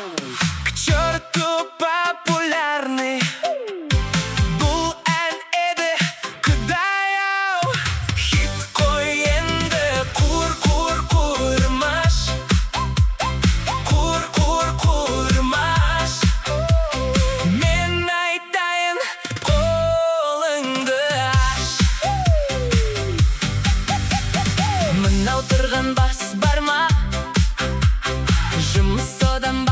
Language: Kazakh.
К черту популярный. Бұл ән еді, құдай-ау. Хит қой енді. Қуыр, қуыр, қуырмаш. Қуыр, қуыр, қуырмаш. Мен айтайын, қолыңды аш. Мынау тұрған бас бар ма? Жұмыс одан.